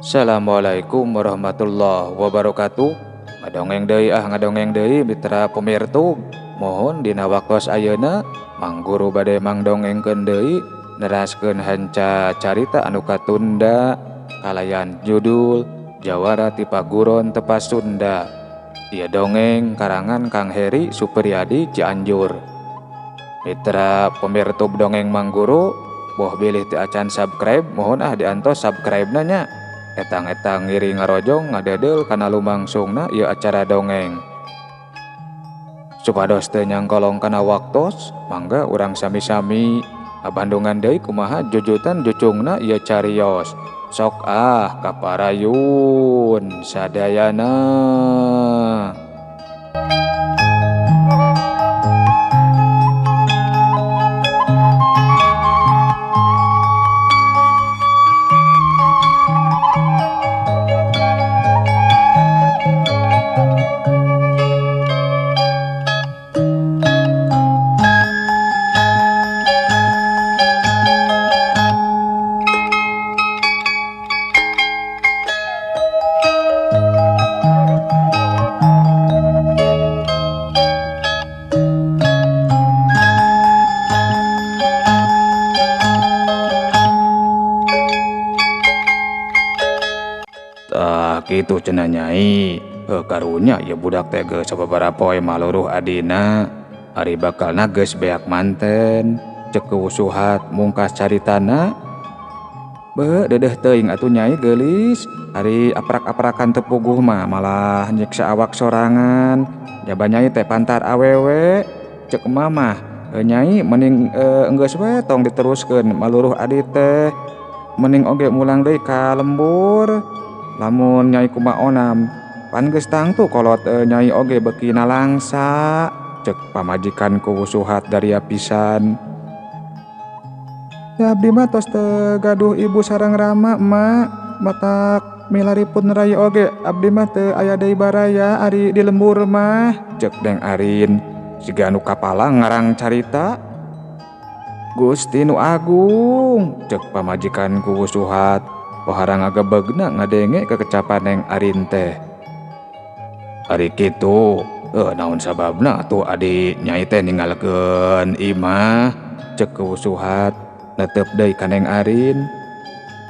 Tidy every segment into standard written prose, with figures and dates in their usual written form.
Assalamualaikum warahmatullahi wabarakatuh. Ngadongeng deui ah ngadongeng deui mitra pemirtub. Mohon dina waktos ayeuna Mang Guru bade mangdongengkeun deui neraskeun hanca carita anu katunda kalayan judul Jawara ti Paguron Tepas Sunda. Ieu dongeng karangan Kang Heri Supriyadi Cianjur. Mitra pemirtub dongeng Mang Guru, boh bilih teu acan subscribe, mohon ah diantos subscribe-na nya. Etang-etang ngiring ngarojong ngadedeul kana lumangsungna ieu acara dongeng. Supados teu nyangkolong kana waktos, mangga urang sami-sami ngabandungan deui kumaha jujutan jucungna ieu carios. Sok ah kaparayun sadayana. Kitu cenah nyai, karunya ieu budak teh geus sababaraha poe maluruh adina, ari bakalna geus beak manten, ceuk Suhat mungkas caritana. Beuh deudeuh teuing atuh nyai geulis, ari aprak-aprakan teu puguh mah malah nyiksa awak sorangan. Jaba nyai teh pantar awewe, ceuk mamah, nyai mending enggeus we tong diteruskeun maluruh adi teh, mending oge mulang deui ka lembur. Lamun nyai kumaha onam pan geus tangtu kolot nyai oge beuki nalangsa, ceuk pamajikan ku Suhat daria pisan. Ya abdi mah tos teu gaduh ibu sareng rama emak, matak milaripun rai oge abdi mah teu aya deui baraya ari di lembur mah, ceuk Neng Arin siga nu kapalang ngarang carita. Gusti nu agung, ceuk pamajikan ku Suhat. Pohara ngagebegna ngadenge kekecapan Neng Arin teh. Ari kitu, naon sababna atuh adi nyai teh ninggalkeun imah, ceuk Suhat netep deui ka Neng Arin.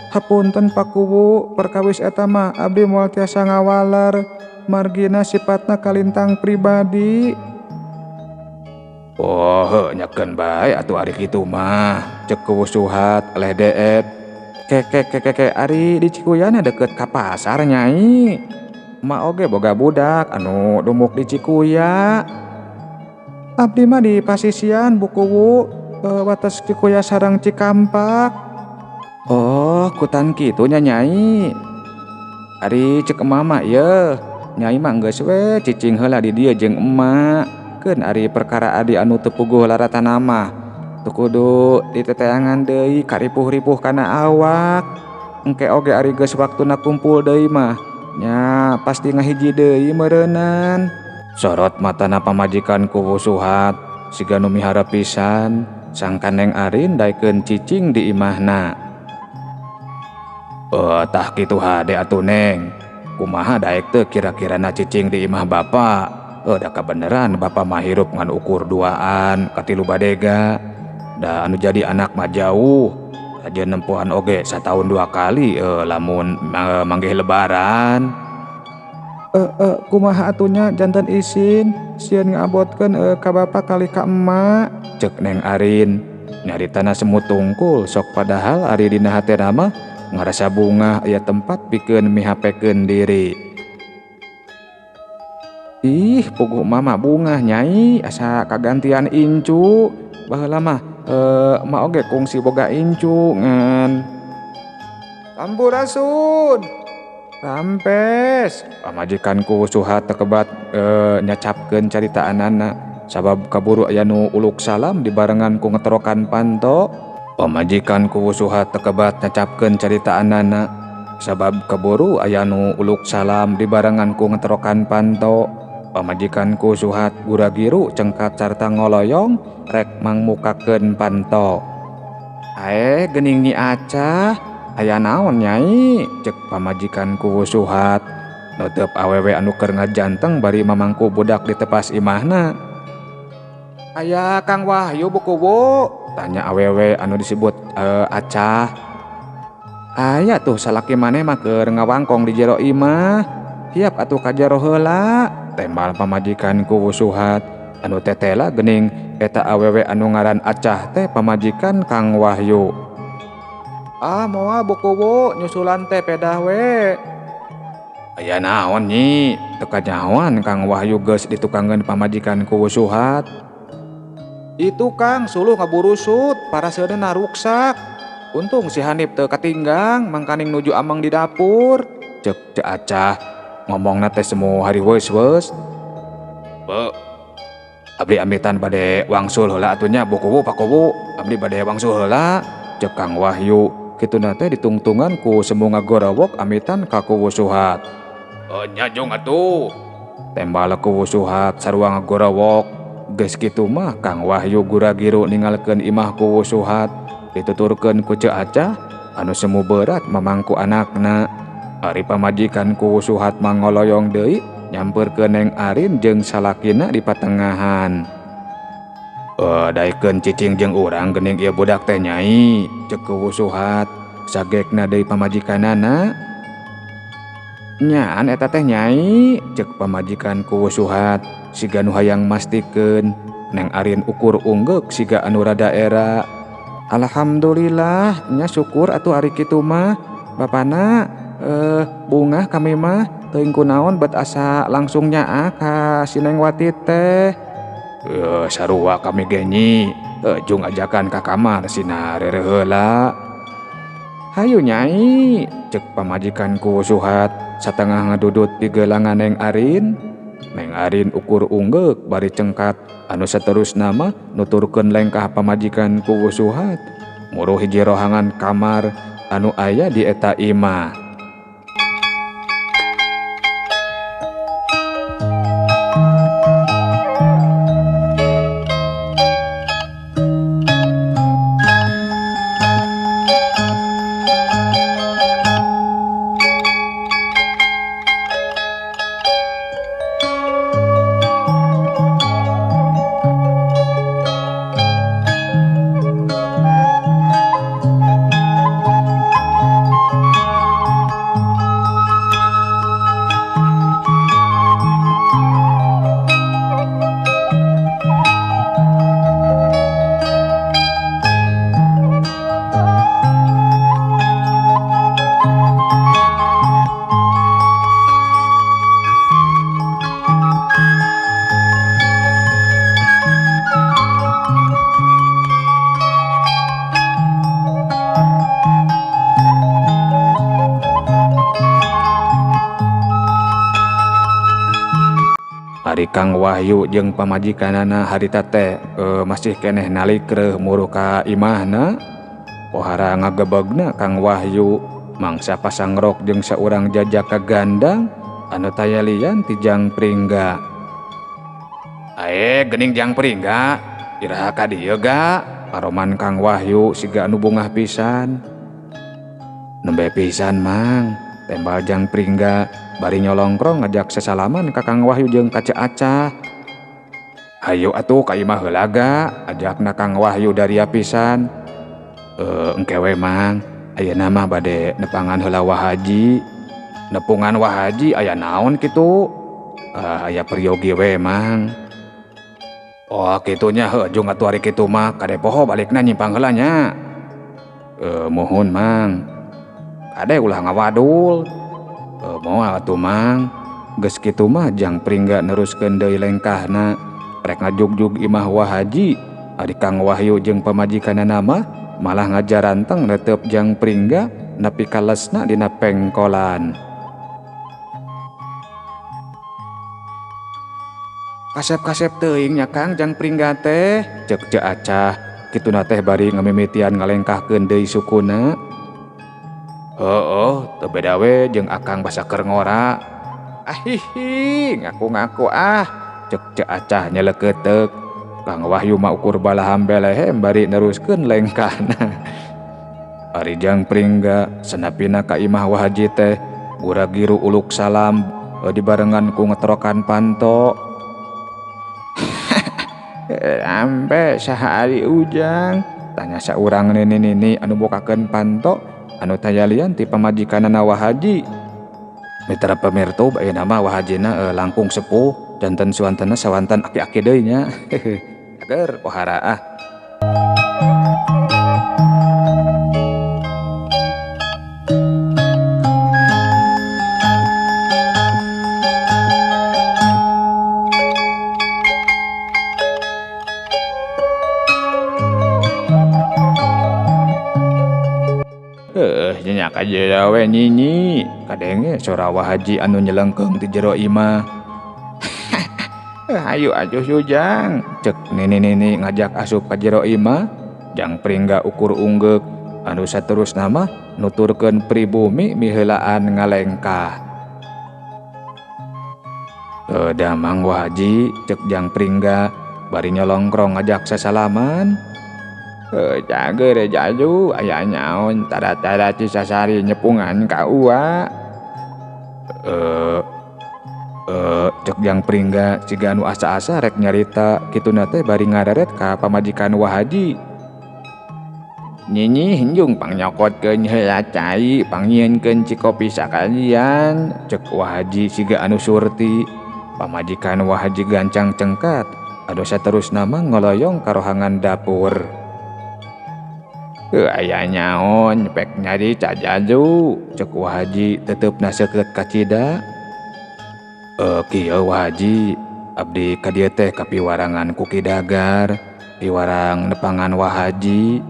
Hapunten Pak Kuwu, perkawis eta mah abdi moal tiasa ngawaler, margina sifatna kalintang pribadi. Oh, heuh nyakeun bae atuh ari kitu mah, ceuk Suhat leh deet. Keke ari di Cikuyana deket ka pasar nyai. Emak oge boga budak anu dumuk di Cikuya. Abdi mah di pasisian Bu Kuwu, wates Cikuya sareng Cikampak. Oh, kutan kitu nya nyai. Ari ceuk emak mah yeuh, nyai mah geus we cicing heula di dieu jeung emak. Keun ari perkara adi anu teu puguh laratana mah. Teu kudu diteteangan deui karipuh-ripuh kana awak. Engke oge ari geus waktuna kumpul deui mah nya pasti ngahiji deui meureunnan. Sorot matana pamajikan ku Suhat siga nu miharep pisan sangkan Neng Arin daekeun cicing di imahna. Tah kitu hade atuh Neng. Kumaha daek teu kira-kirana cicing di imah bapa? Da kabeneran bapa mah hirup ngan ukur duaan katilu badega. Da anu jadi anak mah jauh, aja nempoan oge satahun 2 kali lamun manggih lebaran. Kumaha atunya jantan isin sieun ngabotkeun ka bapa kali ka emak, ceuk Neng Arin. Nyaritana semut tungkul sok padahal ari dina hatena mah ngarasa bungah aya tempat pikeun mihapekeun diri. Ih, puguh mama bungah nyai asa kagantian incu. Baheula mah emak oge kungsi boga incu ngan. Sampurasun. Rampes. Pamajikanku Suhat tekebat nyacapkeun caritaanana sabab kaburu aya nu uluk salam dibarengan ku ngeterokan panto. Pamajikanku Suhat tekebat nyacapkeun caritaanana sabab kaburu aya nu uluk salam dibarengan ku ngeterokan panto. Pamajikanku Suhat guragiru cengkat sarta ngoloyong rek mangmukakeun panto. Ae geuning Nyi Acah, Aya naon Nyai? Cek pamajikan Kuwu Suhat. Notep awewe anu keur ngajanteng bari mamangku budak di tepas imahna. Aya Kang Wahyu Bu Kuwu? Tanya awewe anu disebut Acah. Aya tuh salaki maneh mah keur ngawangkong di jero imah. Hiap atuh ka jero heula. Tembal pamajikan Kuwu Suhat. Anu tetela geuning eta awewe anu ngaran Acah teh pamajikan Kang Wahyu. Ah moal Bu Kuwu nyusulan teh pedah we. Aya naon nyi? Teu kanyahoan Kang Wahyu geus ditukangeun pamajikan Kuwu Suhat. Itu Kang suluh ngaburusut paraseuneu ruksak. Untung si Hanif teu katinggang mangkaning nuju amang di dapur. Cek Ceu Acah ngomongna teh semu hari weus-weus. Be, abdi amitan bade wangsul heula atuh nya Bu Kuwu Pak Kuwu, abdi bade wangsul heula. Cek Kang Wahyu kituna teh ditungtungan ku semu ngagorowok amitan ka Kuwu Suhat. Oh nya jung atuh. Tembal Kuwu Suhat sarua ngagorowok. Geus kitu mah Kang Wahyu gura-giru ninggalkeun imah Kuwu Suhat. Dituturkeun ku Ceu Acah anu semu berat mamangku anakna. Ari pamajikan Kuwu Suhat mangoloyong deui nyamperkeun Neng Arin jeung salakina di patengahan. Daekeun cicing jeung urang geuning ieu budak teh Nyai, cek Kuwu Suhat sagekna deui pamajikanana. Nyaan eta teh Nyai, cek pamajikan Kuwu Suhat siga nu hayang mastikeun. Neng Arin ukur unggeuk siga anu rada era. Alhamdulillah nya syukur atuh ari kitu mah. Bapana bungah kami mah teuing kunaon bet asa langsung nyaah ka si Neng Wati teh. Sarua kami ge nyi, jung ajakan ka kamar sina rereh heula. Hayu Nyai, cek pamajikan Kuwu Suhat satengah ngadudut di gelangan Neng Arin. Neng Arin ukur unggeuk bari cengkat anu saterusna mah nuturkeun lengkah pamajikan Kuwu Suhat muruh hiji rohangan kamar anu aya di eta imah. Ari Kang Wahyu jeung pamajikanana harita teh masih keneh nalikreuh muruh ka imahna. Pohara ngagebegna Kang Wahyu mangsa pasangrok jeung saurang jajaka gandang anu taya lian ti Jang Pringga. Ae geuning Jang Pringga, iraha ka dieu ga? Paroman Kang Wahyu siga anu bungah pisan. Nembe pisan Mang, tembal Jang Pringga bari nyolongkrong ngajak sesalaman ka Kang Wahyu jeung ka Ceu Acah. Hayu atuh ka imah heula ga, ajakna Kang Wahyu daria pisan. Engke we Mang, ayeuna mah bade nepangan heula Wa Haji. Nepungan Wa Haji aya naon kitu? Aya peryogi we Mang. Oh kitunya heuh jung atuh ari kitu mah kade poho balikna nyimpang heula nya. Muhun Mang. Kade ulah ngawadul. Moal atuh Mang. Geus kitu mah Jang Pringga neruskeun deui lengkahna rek ngajugjug imah Wa Haji. Ari Kang Wahyu jeung pamajikanana mah malah ngajaranteng netep Jang Pringga nepi ka lesna dina pengkolan. Kasep-kasep teuing nya Kang Jang Pringga teh, cek Ceu Acah kituna teh bari ngamimitian ngalengkahkeun deui sukuna. Heueuh, teu beda we jeung akang basa keur ngora. Ahihi, ngaku-ngaku ah, cek Ceu Acah nyelekeuteuk. Kang Wahyu mah ukur balaham belehem bari neruskeun lengkahna. Ari Jang Pringga sanapina ka imah Wa Haji teh gura-giru uluk salam dibarengan ku ngetrokan panto. Ampe saha ari Ujang? Tanya saurang nini-nini anu bukakeun panto anu tayalian ti pamajikanana Wa Haji. Mitra pamirtob ayeuna mah Wa Hajina langkung sepuh janten suantena sawantan aki-aki deui nya. Ager pohara ah. Nyenyak aja we nyinyi kadenge sora Wa Haji anu nyelengkeung ti jero imah. Hayu atuh Ujang, cek nini-nini ngajak asup ka jero imah. Jang Pringga ukur unggeuk anu saterusna mah nuturkeun pribumi miheulaan ngalengkah. Damang Wa Haji, cek Jang Pringga bari nyolongkrong ngajak sasalaman. Jager jaju aya nyaon tara-tara Cisasari nyepungan ka Uwa. Cek Jang Pringga siga anu asa-asa rek nyarita kituna teh bari ngareret ka pamajikan Wa Haji. Nyinyi hinjung pangnyokotkeun heula cai pangnyieunkeun cikopi sakalian, cek Wa Haji siga anu surti. Pamajikan Wa Haji gancang cengkat anu saterusna mah ngoloyong ka rohangan dapur. Aya nyaon pek nyari cajaju, cek Wa Haji tetepna seukeut kacida. Kieu Wa Haji, abdi ka dieu teh kapiwarangan ku Ki Dagar, piwarang nepangan Wa Haji.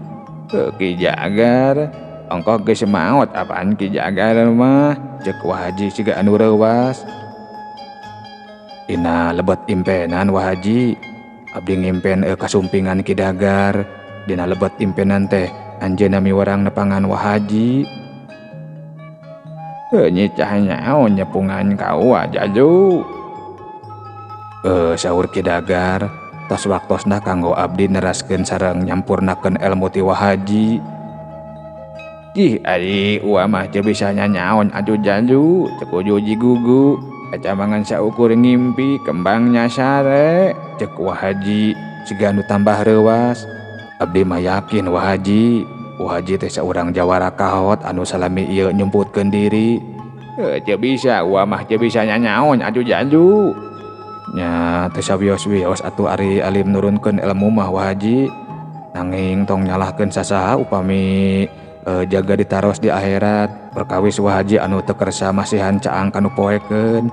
Ki Jagar, ongkoh geus maot apaan Ki Jagar mah, cek Wa Haji siga anu reuwas. Dina lebet impenan Wa Haji, abdi ngimpen kasumpingan Ki Dagar. Dina lebet impenan teh anjeunna miwarang nepangan Wa Haji. Nyicah nyaon nyepungan ka Uwa jaju. Saur Ki Dagar, tos waktosna kanggo abdi neraskeun sareng nyampurnakeun elmu ti Wa Haji. Ih, ari Uwa mah teu bisa nyanyaon atuh jaju, cek uju jigugu. Acamangan saukur ngimpi kembang nyasare, cek Wa Haji siga nu tambah reuwas. Abdi mah yakin Wa Haji, Wa Haji teh saurang jawara kahot anu salami ieu nyumputkeun diri. Teu bisa, Uwa mah teu bisa nyanyaon atuh jaju. Nya teu sawios-wios atuh ari alim nurunkeun ilmu mah Wa Haji. Nanging tong nyalahkeun sasaha upami jaga ditaros di akhirat. Perkawis Wa Haji anu teu kersa masihan caang kanu poekeun.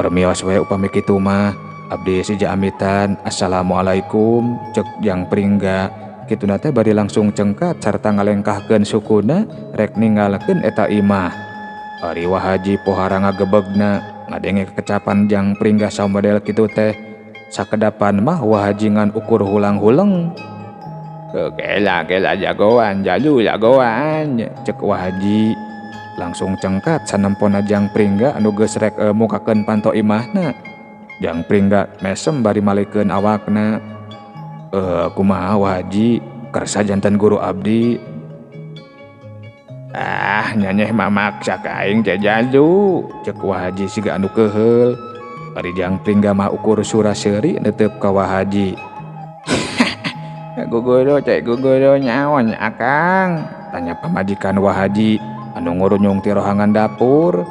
Permios we upami kitu mah. Abdi sija amitan, assalamualaikum, cek Jang Pringga. Kituna teh bari langsung cengkat sarta ngalengkahkeun sukuna rek ninggalkeun eta imah. Ari Wa Haji pohara ngagebegna ngadenge kekecapan Jang Pringga samodel kitu teh. Sakedapan mah Wa Haji ngan ukur hulang-huleng. Kela kela jagoan jaju jagoan, cek Wa Haji. Langsung cengkat sanempona Jang Pringga anu geus rek mukakeun panto imahna. Jang Pringga mesem bari malikeun awakna. Kumaha Wa Haji, kersa jantan guru abdi. Ah, nyanyeh mah maksa ka aing teh jaju, cek Wa Haji siga anu keuheul. Bari Jang Pringga mah ukur sura seuri netep ka Wa Haji. Guguru teh guguru nyaon akang, tanya pamajikan Wa Haji anu ngurunyung ti rohangan dapur.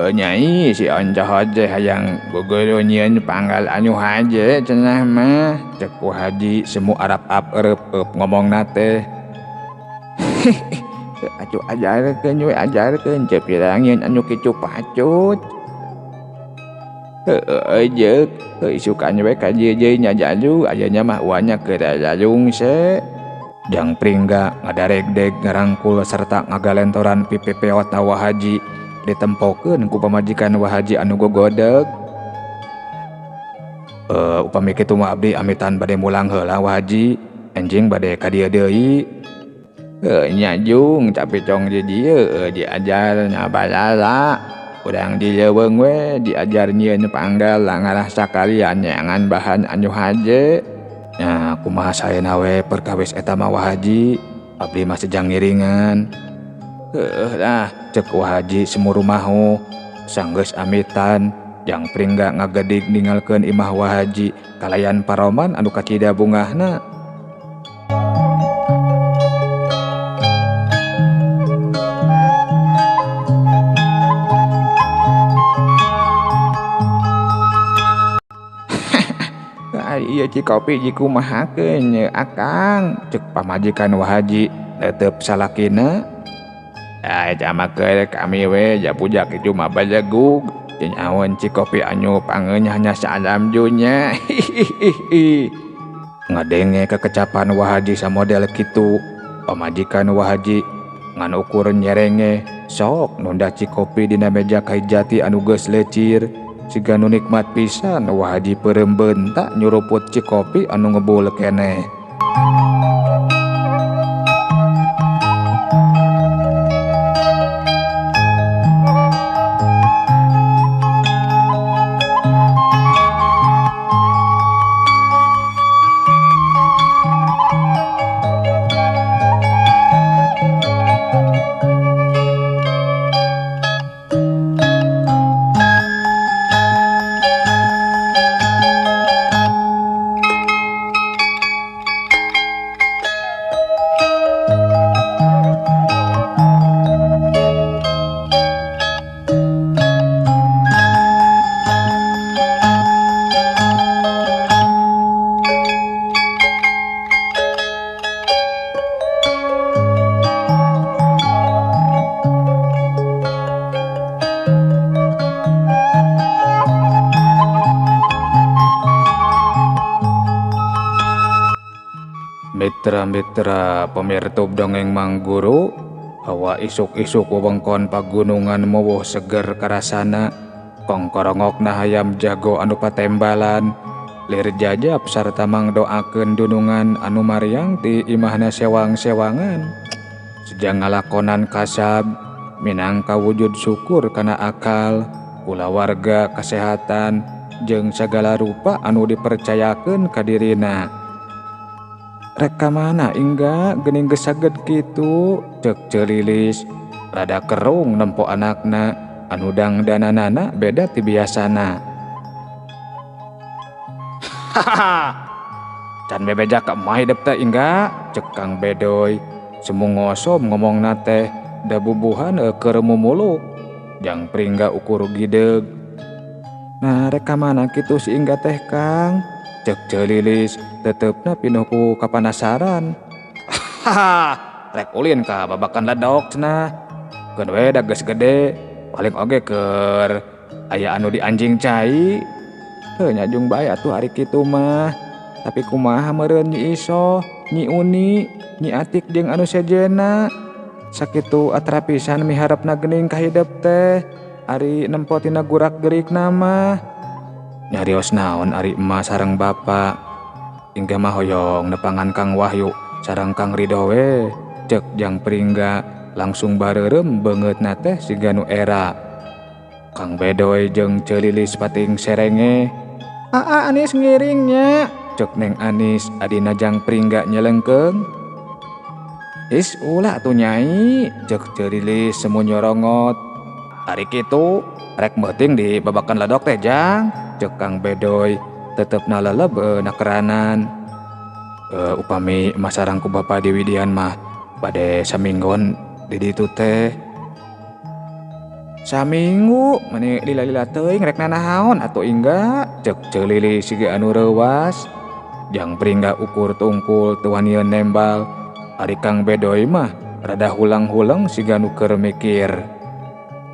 Nyai si oncoh teh hayang guguru nyieun panggal anu haje cenah mah, cek Wa Haji semu arap-ap ereup-eup ngomongna teh. Atuh ajarkeun we ajarkeun ceu pirang nyieun anu kitu pacut. Heueuh jeung isukan we ka dieu deui nya jaju, aya mah uanya keur ralungse. Jang Pringga ngadaregdeg ngarangkul sarta ngagalentoran pipepeot Wa Haji. Ditempokeun ku pamajikan Wa Haji anu gogodeg. Upami kitu mah abdi amitan bade mulang heula Wa Haji, enjing bade ka dieu deui. Nya jung tapi tong di dieu diajar nyabalala. Urang di leuweung we diajar nyieun panggal ngarah sakalian neangan bahan anu haje. Nya kumaha saena we perkawis eta mah Wa Haji, abdi mah sejang ngiringan. Heueuh dah, cek Wa Haji semurumahu. Sanggeus amitan, Jang Pringga ngagedig ninggalkeun imah Wa Haji kalayan paroman anu kacida bungahna. Iya Cikopi jikumahakeun nya akang, cek pamajikan Wa Haji netep salakina. Ai jamakeun kami we jabujak kitu mah bajegug. Nyaon Cikopi anyu pangeunah salam junya. Ngadenge kekecapan Wa Haji samodel kitu, pamajikan Wa Haji ngan ukur nyerenge sok nunda Cikopi dina meja kahijati anu geus lecir. Siga nu nikmat pisan Wa Haji peureum bentak nyuruput Cikopi anu ngebul keneh. Mitra-mitra pemirtub dongeng Mang Guru, hawa isuk-isuk wewengkon pagunungan mowoh seger karasana, kongkorongokna hayam jago anu patembalan, lir jajab sarta mangdoakeun dunungan anu mariang ti imahna sewang-sewangan. Sejang ngalakonan kasab, minangka wujud syukur kana akal, kulawarga kesehatan, jeung sagala rupa anu dipercayakeun ka dirina. Rek ka mana ingga geuning geus saged kitu, cek Celilis rada kerung nempo anakna anu dangdananana beda ti biasana. Hahaha, can bebeja ka emak hidep teh ingga, cek Kang Bedoy semu ngosom ngomongna teh da bubuhan keur mumuluk. Jang Pringga ukur gideg. Nah rek ka mana kitu si ingga teh Kang, cek Celilis tetepna pinuh ku kapanasaran. Hahaha, rek ulin ka babakan ledok cenah. Keun we da geus gede, paling oge keur aya anu di anjing cai. Heuh nya jung bae atuh ari kitu mah. Tapi kumaha meureun Nyi Isoh, Nyi Uni, Nyi Atik jeung anu sejenna. Sakitu atrapisan miharepna geuning ka hidep teh. Ari nempo tina gurak-gerikna mah. Nyarios naon ari emak sareng bapak. Ingga mah hoyong nepangan Kang Wahyu sareng Kang Ridho we, cek Jang Pringga langsung bareureum beungeutna teh siga nu era. Kang Bedoy jeung Celilis pating serenge. Aa Anis ngiringnya, cek Neng Anis adina Jang Pringga nyelengkeung. Is ulah atuh nyai, cek Celilis semu nyorongot. Ari kitu rek meuting di babakan ledok teh Jang, cek Kang Bedoy tetep naleleb nakeranan. Upami masarang ku Bapa Dewi Dian mah bade saminggon di ditu teh. Saminggu meni lila-lila teuing rek nanaon atuh ingga, cek Celili siga anu reuwas. Jang Pringga ukur tungkul teu wanieun nembal. Ari Kang Bedoy mah rada hulang-huleng siga nu keur mikir.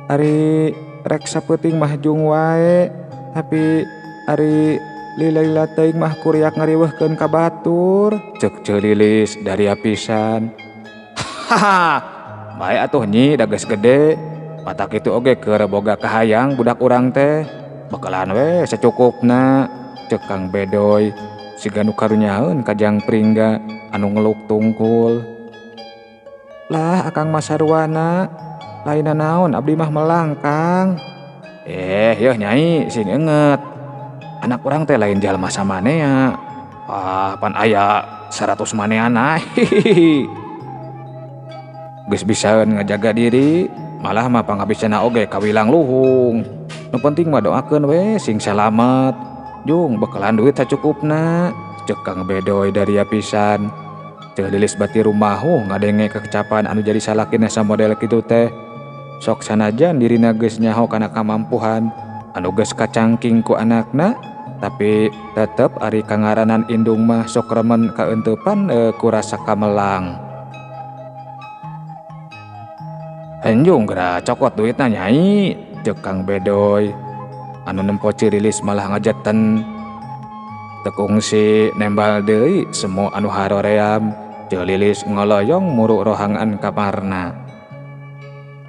Ari rek sapeuting mah jung wae, tapi ari lila-lila teuing mah kuriak ngariweuhkeun ka batur, cek Celilis dari apisan. Hahaha, bae atuh nyi da geus gede. Matak kitu oge keur boga kahayang budak urang teh. Bekalan we sacukupna, cek Kang Bedoy siga nu karunyaeun ka Jang Pringga anu ngeluk tungkul. Lah akang mah sarwana, lainna naon abdi mah melang Kang. Yeuh nyai sing enget. Anak urang teh lain jalma samanea. Ah pan aya 100 maneana. Hihihi. Geus bisaeun ngajaga diri, malah mah pangabisana oge kawilang luhung. Nu penting mah doakeun we sing salamet. Jung bekalan duit sacukupna, cek Kang Bedoy dari pisan. Teu Lilis bati rumahuh ngadenge kekecapan anu jadi salakina samodel kitu teh. Sok sanajan dirina geus nyaho kana kamampuhan anu geus kacangking ku anakna, tapi tetep ari kangaranan indung mah sok remen kaeuntepan ku rasa kamelang. Henjung geura cokot duitna nyai, cek Kang Bedoy. Anu nempo Cirilis malah ngajeten. Tekungsi nembal deui semu anu haroream, Cirilis ngoloyong muru rohangan kamarna.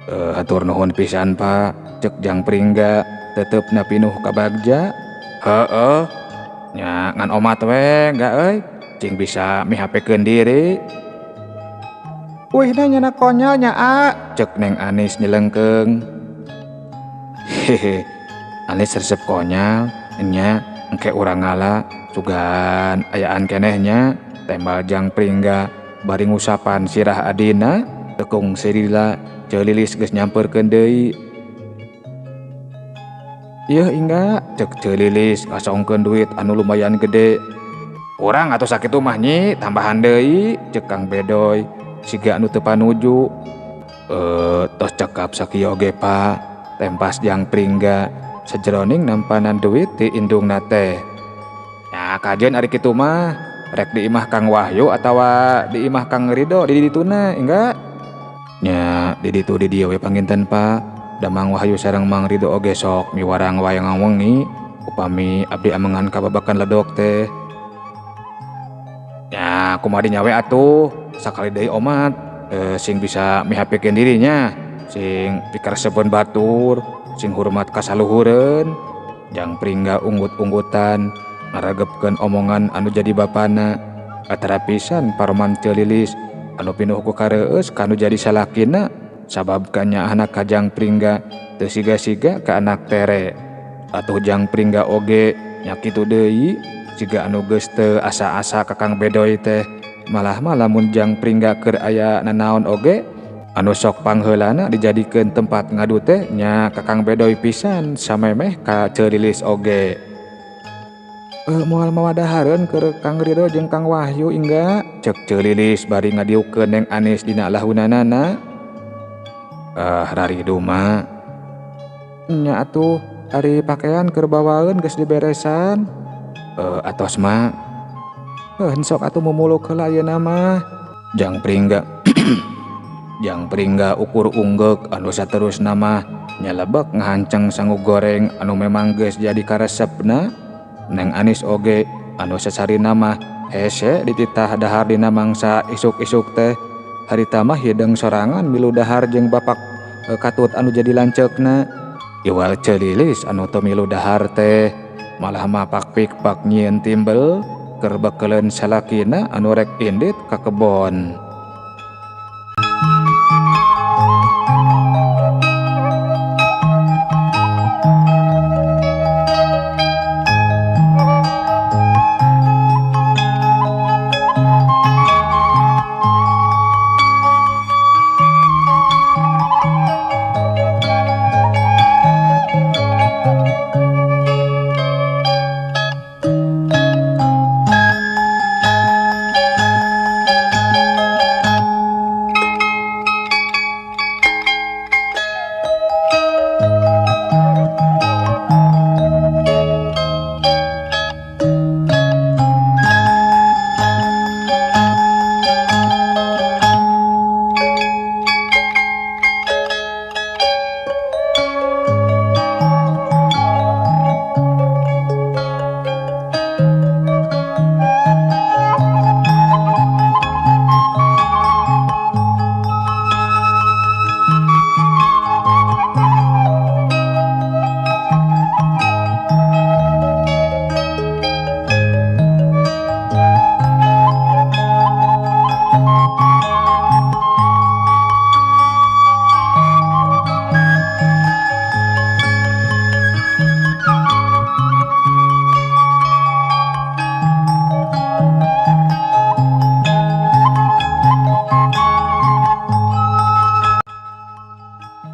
Hatur nuhun pisan Pak, cek Jang Pringga tetepna pinuh kabagja. Heeh, nya ngan omat we enggak euy, cing bisa mihapekeun diri. Wih na nyana konyol nya a, cek Neng Anis nyelengkeung. Hehe, Anis resep konyol nya engke urang ngala sugan ayaan keneh nya, tembal Jang Pringga bari ngusapan sirah adina. Tekung sirila Celilis geus nyamperkeun deui. Yeuh ingga, cek Celilis ngasongkeun duit anu lumayan gede. Urang atuh sakitu mah nyi, tambahan deui, cek Kang Bedoy siga anu teu panuju. Tos cekap sakieu oge Pak, tempas Jang Pringga sajeroning nampanan duit ti indungna teh. Nya kajeun ari kitu mah, rek di imah Kang Wahyu atawa di imah Kang Ridho di dituna ingga? Nya di ditu di dieu we panginten Pak. Damang Wahyu sareng Mang Ridho oge sok miwarang wayang wengi upami abdi amengan kababakan ledok teh. Nya kumaha dinya we atuh, sakali deui omat sing bisa mihapekeun dirinya, sing pikaresepeun batur, sing hormat ka saluhureun. Jang Pringga unggut-unggutan ngaregepkeun omongan anu jadi bapana. Katara pisan paroman Celilis anu pinuh ku kareueus kanu jadi salakina, sabab kanyaahna ka Jang Pringga teu siga-siga ka anak tere. Atuh Jang Pringga oge nya kitu deui, siga anu geus teu asa-asa ka Kang Bedoy teh. Malah mah lamun Jang Pringga keur aya nanaon oge anu sok pangheulana dijadikeun tempat ngadu teh nya ka Kang Bedoy pisan samemeh ka Celilis oge. Moal mawadahareun keur Kang Ridho jeung Kang Wahyu ingga, cek Celilis bari ngadiukeun Neng Anis dina lahunanana. Raridu mah nya atuh ari pakaian keur bawaeun geus diberesan. Atos mah sok atuh mumuluk heula ayeuna mah. Jang Pringga Jang Pringga ukur unggeuk anu saterusna mah nyalebek ngahanceng sangu goreng anu memang geus jadi karesepna. Neng Anis oge anu sasarina mah hese dititah dahar dina mangsa isuk-isuk teh. Harita mah hideng sorangan milu dahar jeung bapak katut anu jadi lanceukna. Iwal Celilis anu teu milu dahar teh malah mah pak-pik-pak nyieun timbel keur bekeleun salakina anu rek indit ka kebon.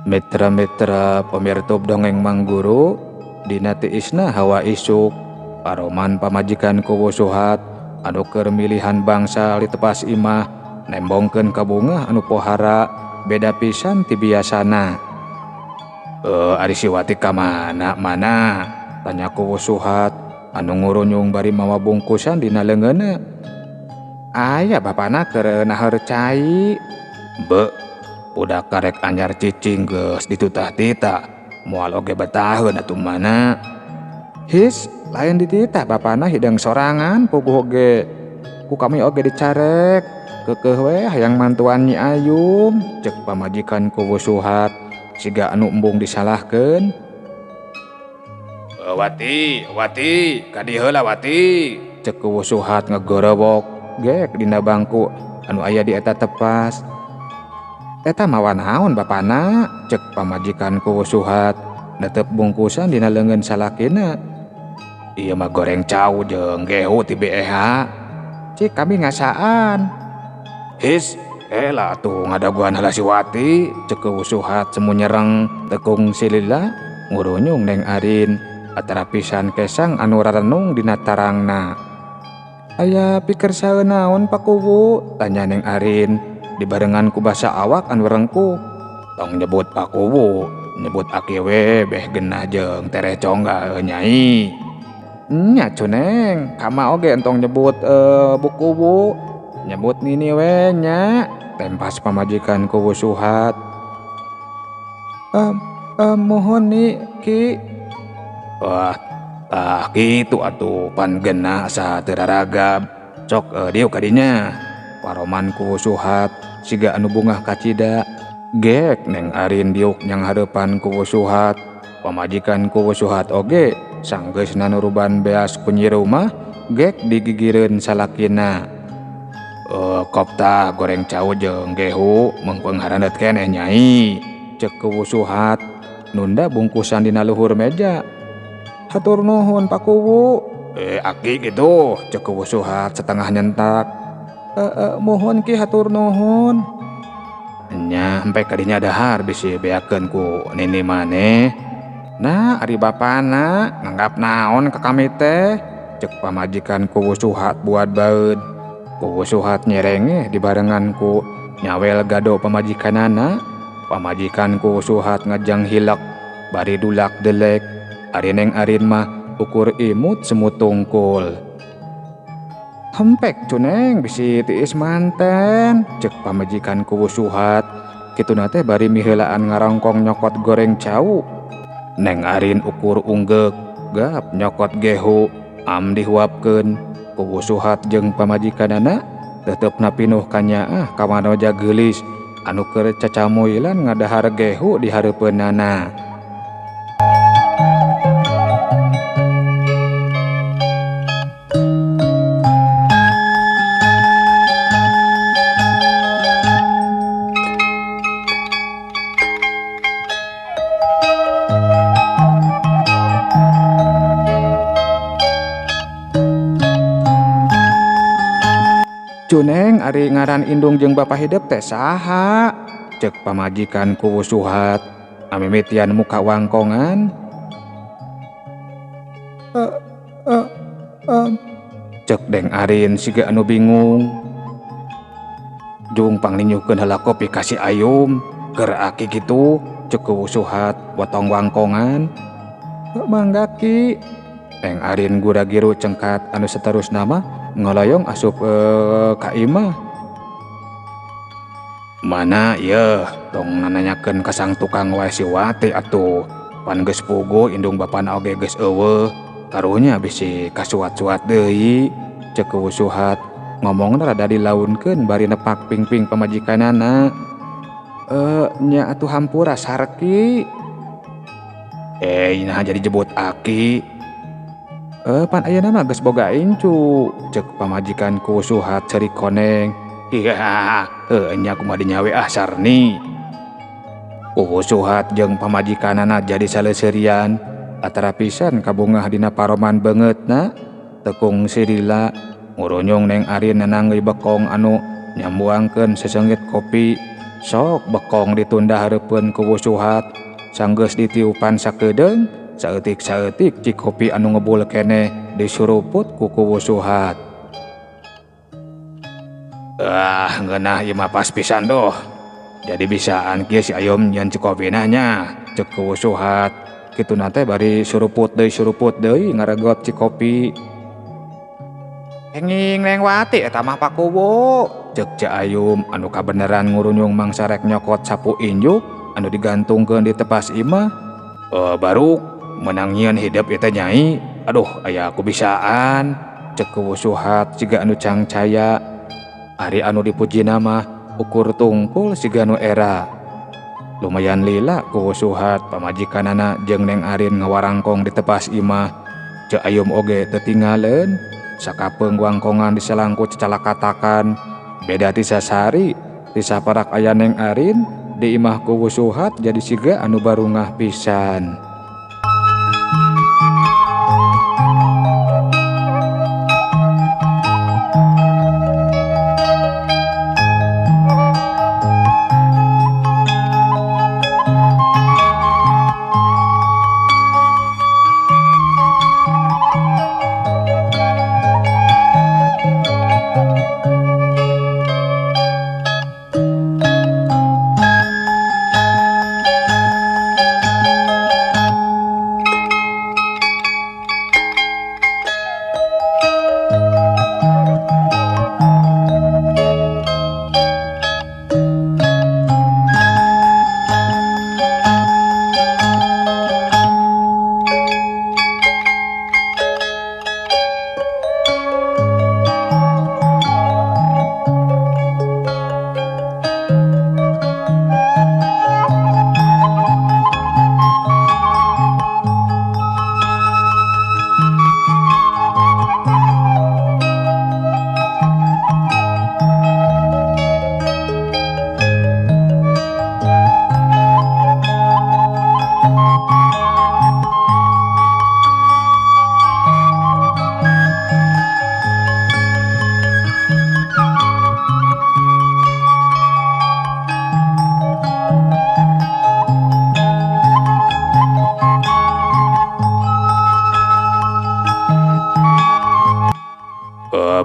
Mitra-mitra pamirtub dongeng Mangguru dina tiisna hawa isuk paroman pamajikan Kuwu Suhat anu keur milihan bangsa litepas imah nembongkeun kabungah anu pohara beda pisan ti biasana. Ari si Wati ka mana mana? Tanya Kuwu Suhat anu ngurunyung bari mawa bungkusan dina leungeunna. Aya bapana keur naheur cai. Be, budak karek anyar cicing geus ditutah-titah, moal oge betaheun atuh mana. His, lain dititah bapana hidang sorangan puguh oge. Ku kami oge dicarek, keukeuh we hayang mantuan Nyi Ayum, cek pamajikan Kuwu Suhat siga anu embung disalahkeun. Wati, Wati, kadi heula Wati, cek Kuwu Suhat ngegorowok gek dina bangku anu aya di eta tepas. Eta mawa naon bapana, cek pamajikan Kuwu Suhat netep bungkusan dina leungeun salakina. Ieu mah goreng cau jeung gehu ti BEH. Cik kami ngasaan. His, elah atuh ngadaguan heula si Wati, cek Kuwu Suhat semu nyereng tekung silila ngurunyung Neng Arin atara pisan kesang anu rarenung dina tarangna. Aya pikir saeun naon Pak Kuwu? Tanya Neng Arin dibarengan ku basa awak anu rengkuh. Tong nyebut Pak Kuwu, nyebut aki we beh genah jeung tereh congga nyai. Nya cuneng, kama oge entong nyebut Bu Kuwu, nyebut nini we nya, tempas pamajikan Kuwu Suhat. Mohon nih Ki. Wah, tah kitu atuh pan genah asa teu raragab. Cok dieu kadinya. Paroman Kuwu Suhat siga anu bungah kacida. Gek Neng Arin diuk nyang hareupan Kuwu Suhat. Pamajikan Kuwu Suhat oge sanggeusna nuruban beas ku nyi rumah gek digigireun salakina. Koptah goreng cau jeung gehu meungpeung harandeut keneh nyai, cek Kuwu Suhat nunda bungkusan dina luhur meja. Hatur nuhun Pak Kuwu. Aki gitu, cek Kuwu Suhat setengah nyentak. Mohon Ki hatur nuhun. Nya hempe kadinya dahar bisi beakeun ku nini maneh. Nah, ari bapana nganggap naon ka kami teh? Cek pamajikan Kuwu Suhat buat baeud. Kuwu Suhat nyerengeh dibarengan ku nyawel gado pamajikanana. Pamajikan Kuwu Suhat ngajang hilek bari dulak delek. Ari Neng Arin mah ukur imut semut tungkul. Hempek cuneng bisi tiis manten, cek pamajikan Kuwu Suhat. Kituna teh bari miheulaan ngarongkong nyokot goreng cau. Neng Arin ukur unggeuk, gap nyokot gehu, am dihuapkeun. Kuwu Suhat jeung pamajikanana tetepna pinuh kanyaah ka manoja geulis anu keur cacamuilan ngadahar gehu di hareupeunana. Cuneng ari ngaran indung jeung bapa hidep teh saha? Cek pamajikan Kuwu Suhat amimitian muka wangkongan. Cek Deng Arin siga anu bingung. Jung panglinyuhkeun heula kopi ka si Ayum keur aki kitu, cek Kuwu Suhat botong wangkongan. Mangga Ki. Neng Arin gura-giru cengkat anu saterusna mah ngoloyong asup ka imah. Mana yeuh tong nananyakeun ka sang tukang wae si Wati atuh. Pan geus puguh indung bapana oge geus eueuh. Karunya bisi kasuat-suat deui, cek Kuwu Suhat ngomongna rada dilaunkeun bari nepak pingping pamajikanana. Nya atuh hampura sarki. Nah jadi jebut aki. Pan ayeuna mah geus boga incu, cek pamajikan Kuwu Suhat ceri koneng. Iya, nya kumaha dinyawe ah Sarni. Kuwu Suhat jeung pamajikanana jadi saleseurian, atara pisan kabungah dina paroman beungeutna. Tekung silila ngurunyung Neng Arin nananggeui bekong anu nyambuangkeun seseungit kopi. Sok bekong ditunda hareupeun ku Suhat. Sanggeus ditiupan sakedeung, saeutik-saeutik cikopi anu ngebul keneh disuruput ku Kuwu Suhat. Ah, ngeunah ieu mah pas pisan doh. Jadi bisaan kieu si Ayum nyeun cikopina nya, ceuk Kuwu Suhat. Kituna teh bari suruput deui ngaregot cikopi. Enging Neng Wati eta mah Pak Kuwu, ceuk Ceu Ayum anu kabeneran ngurunyung mangsa rek nyokot sapu injuk anu digantungkeun di tepas imah. Baru menang nyieun hidep ieu teh nyai. Aduh, aya aku bisaan, ceuk Kuwu Suhat siga anu cangcaya. Ari anu dipujina mah ukur tungkul siga nu era. Lumayan lila Kuwu Suhat pamajikanana jeung Neng Arin ngawarangkong di tepas imah. Ceu Ayum oge teu tinggaleun. Sakapeung wangkongan diselangku cecalakatakan. Beda ti sasari, ti saparak aya Neng Arin di imah Kuwu Suhat jadi siga anu barungah pisan.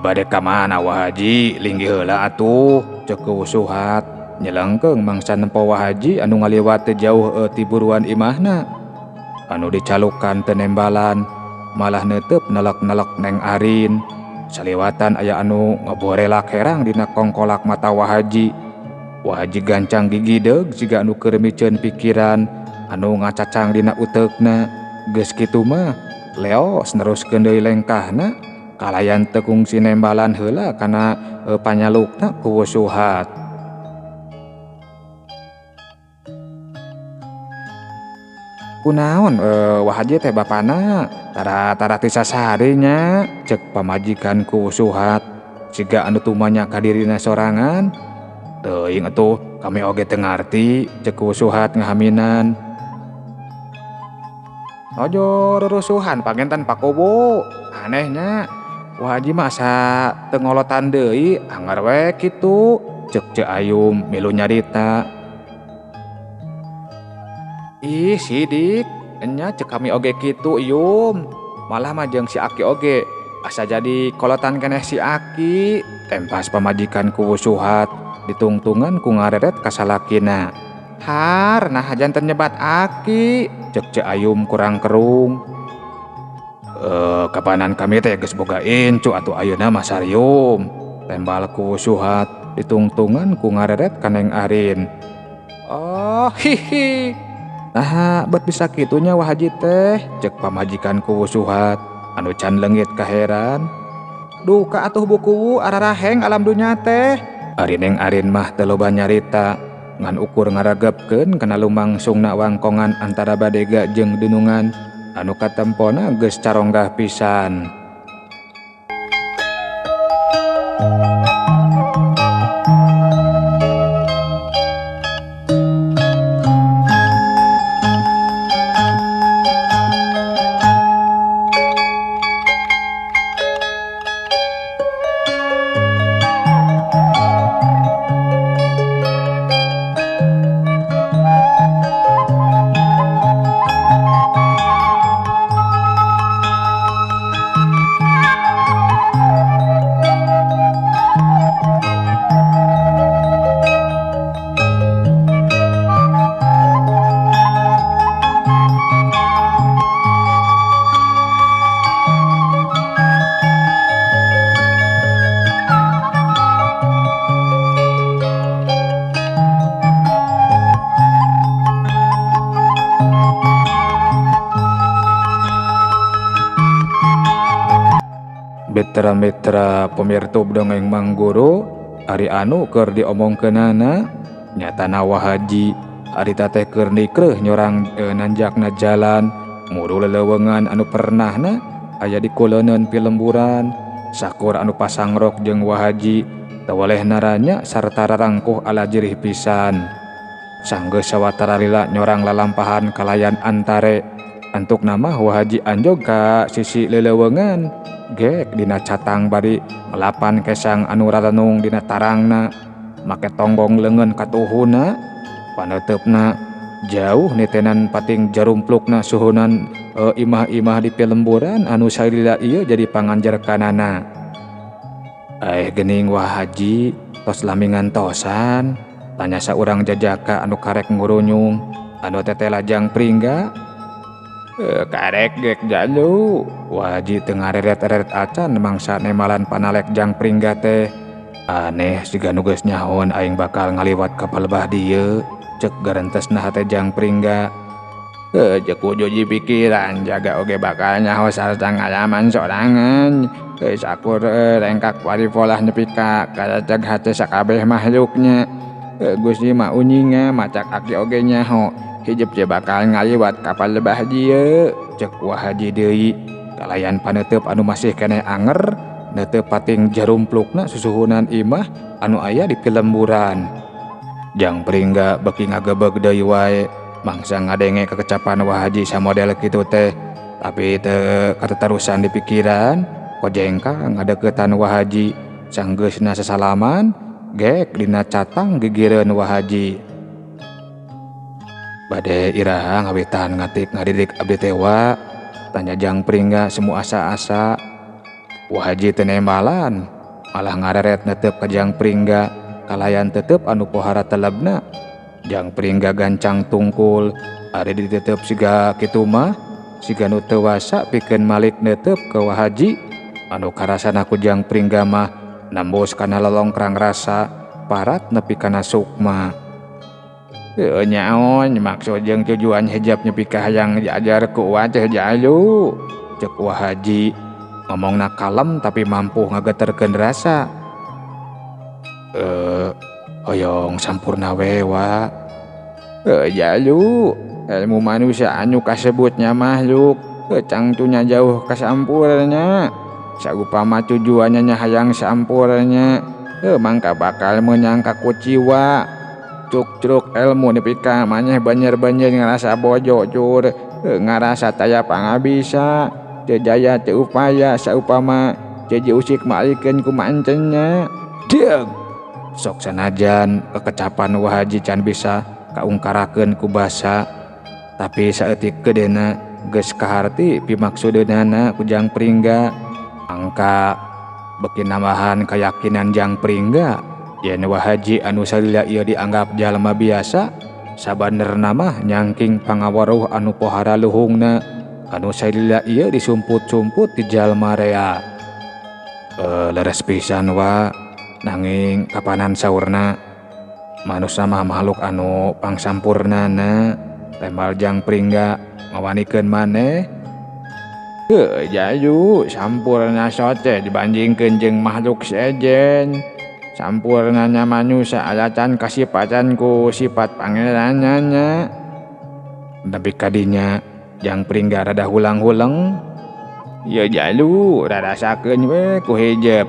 Bade ka mana Wa Haji, linggih heula atuh, ceuk Kuwu Suhat. Nyelengkeung mangsa nempo Wa Haji anu ngaliwat teu jauh ti buruan imahna. Anu dicalukan teu nembalan, malah neuteup nelek-nelek Neng Arin. Saliwatan aya anu ngaborelak herang dina kongkolak mata Wa Haji. Wa Haji gancang gigideug siga anu keur miceun pikiran anu ngacacang dina uteukna. Geus kitu mah leos neruskeun deui lengkahna. Kalayan teu kungsi nembalan heula kana panyalukna Kuwu Suhat. Kunaon Wa Haji teh bapana tara-tara ti sasari nya, ceuk pamajikan Kuwu Suhat siga anu tumanya ka dirina sorangan. Teuing atuh kami oge teu ngarti, ceuk Kuwu Suhat ngahaminan. Ojo rurusuhan panginten Pak Kuwu, anehnya. Wa Haji mah asa teu ngolotan deui, anggar we kitu, ceuk Ceu Ayum milu nyarita. Ih sidik, enya ceuk kami oge kitu Yum. Malah mah jeung si Aki oge asa jadi kolotan keneh si Aki, tempas pamajikan Kuwu Suhat ditungtungan ku ngareret ka salakina. Har, nah janten nyebat Aki, ceuk Ceu Ayum kurang kerung. Kapanan kami teh geus boga incu atuh ayeuna mah sarium, tembal Kuwu Suhat ditungtungan ku ngareret ka Neng Arin. Oh hihi, nah bet bisa kitunya Wa Haji teh, ceuk pamajikan Kuwu Suhat anu can leungit kaheran. Duka atuh Bu Kuwu araraheng alam dunya teh. Ari Neng Arin mah teu loba nyarita, ngan ukur ngaregepkeun kana lumangsungna wangkongan antara badega jeung dunungan anu katempona geus caronggah pisan. Mitra-mitra pamirtub dongeng Mang Guru ari anu keur diomongkeunana nyatana Wa Haji harita teh keur nikreuh nyorang nanjakna jalan muru leleuweungan anu pernahna aya di kuleuneun pilemburan sakur anu pasangrok jeung Wa Haji teu weleh naranya sarta rarangkuh ala jirih pisan. Sanggeus sawatara lila nyorang lalampahan kalayan antare antukna mah Wa Haji anjog ka sisi leleuweungan gek dina catang bari ngelapan kesang anu rarenung dina tarangna make tonggong leungeun katuhuna paneuteup-na jauh nitenan pating jarumplukna suhunan imah-imah di pilemburan anu salila ieu jadi panganjerkanana. Geuning Wa Haji tos lami ngantosan tanya saurang jajaka anu karek ngurunyung anu teteh lajang pringga. Karek gek jalu Wa Haji teu ngareret-eret acan mangsa nemalan panalek jang pringga teh. Aneh siga nu geus nyahoan aing bakal ngaliwat ka palebah dieu cek garentesna hate jang pringga. Cek wujuji pikiran jaga oge bakal nyaho sarta ngalaman sorangan. Sakur rengkak paripolah nepi ka karacag hate sakabeh makhluknya. Gusti mah unyinga macak aki oge nyaho hijep teh bakal ngaliwat ka palebah dieu cek Wa Haji deui kalayan paneuteub anu masih keneh anger neuteup pating jarumplukna susuhunan imah anu aya di pilemburan. Jang pringga beuki ngagebeg deui wae mangsa ngadenge kekecapan Wa Haji samodel kitu teh tapi teu kateterusan di pikiran kojengka ngadeukeutan Wa Haji sanggeusna sasalaman gek dina catang gigireun Wa Haji. Bade iraha ngawitan ngatik ngadidik abdi teh wa tanya jang pringga semu asa-asa. Wa Haji teu nembalan malah ngareret netep ka jang pringga kalayan tetep anu pohara telebna. Jang pringga gancang tungkul ari ditetep siga kitu mah siga nu teu wasa pikeun malik netep ka Wa Haji anu karasana ku jang pringga mah nembus kana lolongkrang rasa parat nepi kana sukma. Nyaon maksud jeung tujuan hijab nepi ka hayang diajar ku Wa teh jalu cek Wa Haji ngomongna kalem tapi mampu ngageterkeun rasa. Hoyong sampurna we wa. Jalu ilmu manusia anu kasebutnya makhluk cangtunya jauh kasampurna saupama tujuannya nya hayang sampurna mangka bakal menyangka kuciwa. Cuk-cuk ilmu nepi ka maneh banyer-banyer ngarasa bojo cur ngarasa taya pangabisa teu jaya teu upaya saupama teu diusik malikeun ku mancennya. Deug sok sanajan kekecapan Wa Haji can bisa kaungkarakeun ku basa tapi saeutik geudena geus kaharti pimaksudeunana ku jang pringga. Angka beuki nambahan kayakinan jang pringga yen Wa Haji anu salila ieu dianggap jalma biasa sabanerna mah nyangking pangaweruh anu pohara luhungna anu salila ieu disumput-sumput di jalma rea. Leres pisan wa nanging kapanan saurna manusa mah makhluk anu pangsampurnana tembal jang pringga ngawanikeun maneh. Jayu sampurna sote dibandingkeun jeung makhluk sejen. Sampurnanya manusia alatan kasipatan ku sifat pangerannya. Tapi kadinya jang pringga rada hulang-huleng. Ya jalu rarasakeun we ku hijeb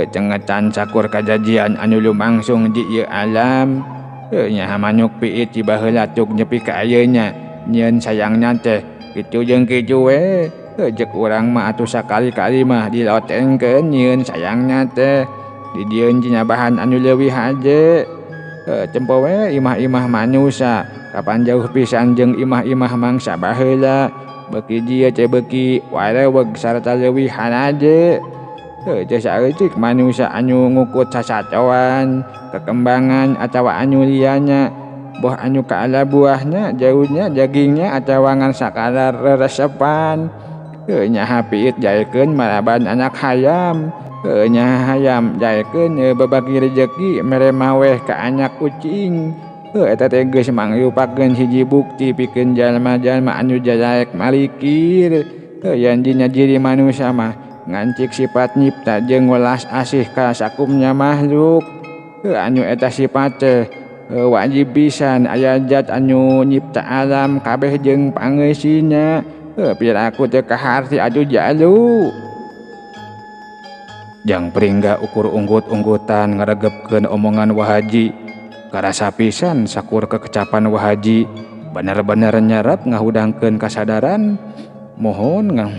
cengetan sakur kajajian anu lumangsung di ieu alam. Nya manyuk piit di baheula tuk nyepi ka ayeuna nyieun sayangna teh kitu jeung kitu we. Jek urang mah atuh sakali-kali mah dilotengkeun nyieun sayangna teh. Di dieun tina bahan anu leuwih haje. Tempo we imah-imah manusia kapan jauh pisan jeung imah-imah mangsa baheula beuki dieu teh beuki wareweg sarta leuwih haraje. Teu saeutik manusia anu ngukut sasatoan kekembangan atawa anu liana boh anu kaala buahna jauhnya dagingnya atawa ngan sakadar reresepan. Nyaha piit jaekeun maraban anak hayam. Nya hayam jaekeun babagi rejeki mere maweh ka anak kucing. Eta teh geus mangrupakeun hiji bukti pikeun jalma-jalma anu jalaek malikir. Yen dina diri manusia mah Ngancik sifat nyipta jeung welas asih ka sakumnya makhluk. Anu eta sifat teh wajib pisan aya zat anu nyipta alam kabeh jeung pangeusina. Piraku teu kaharti atuh jalu. Jang Pringga ukur unggut-unggutan ngaregepkeun omongan Wa Haji. Karasa pisan sakur kekecapan Wa Haji bener-bener nyerep ngahudangkeun kasadaran. Mohon ngang.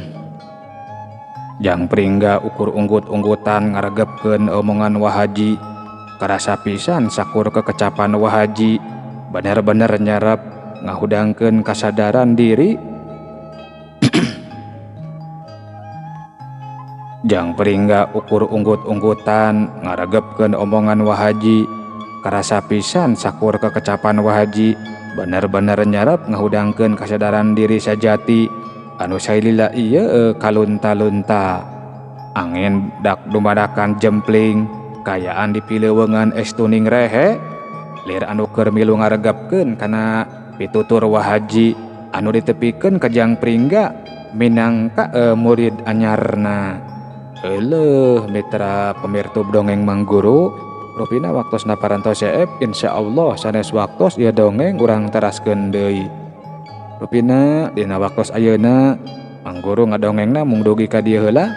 Jang Pringga ukur unggut-unggutan ngaregepkeun omongan Wa Haji. Karasa pisan sakur kekecapan Wa Haji bener-bener nyerep ngahudangkeun kasadaran diri. Jang Pringga ukur unggut-unggutan ngaregepkeun omongan Wa Haji. Karasa pisan sakur kekecapan Wa Haji bener-bener nyerep ngahudangkeun kasadaran diri sajati anu sailila ieu kalunta-lunta. Angin dak dumadakan jempling kayaan dipileuweungan es tuning rehe. Lir anu keur milu ngaregepkeun kana pitutur Wa Haji anu ditepikeun ka Jang Pringga minangka murid anyarna. Euleuh mitra pemirtub dongeng Mang Guru, rupina waktosna parantos seep, insyaallah sanes waktos ieu dongeng urang teraskeun deui. Rupina dina waktos ayeuna Mang Guru ngadongengna mung dugi ka dieu heula.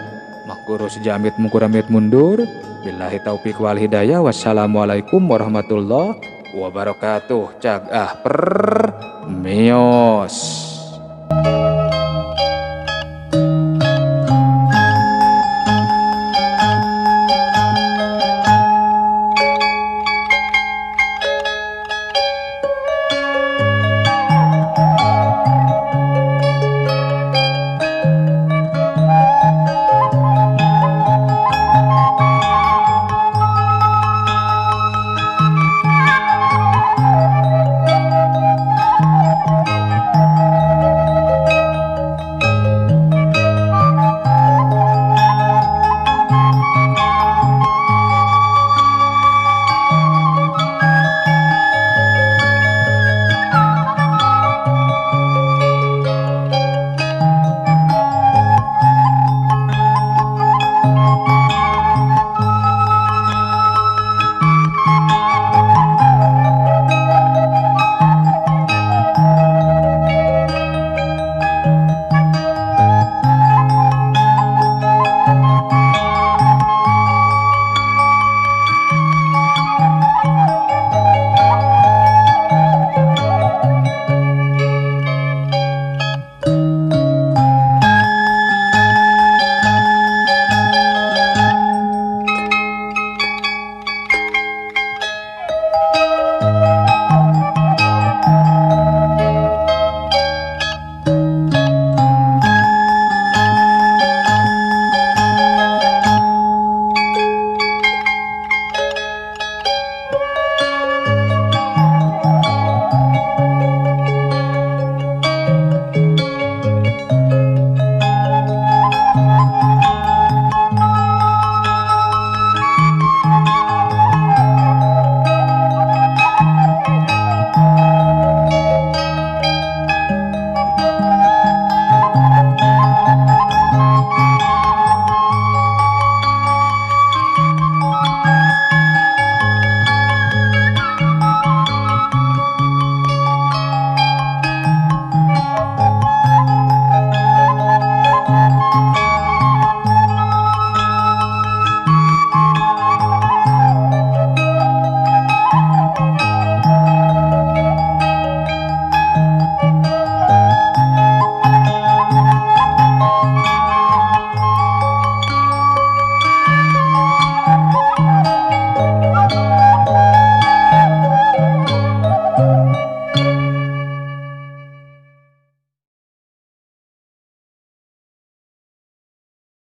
Mang Guru sejamit mungkuramit mundur. Billahi taufik wal hidayah. Wassalamualaikum warahmatullahi wabarakatuh. Cag ah per mios.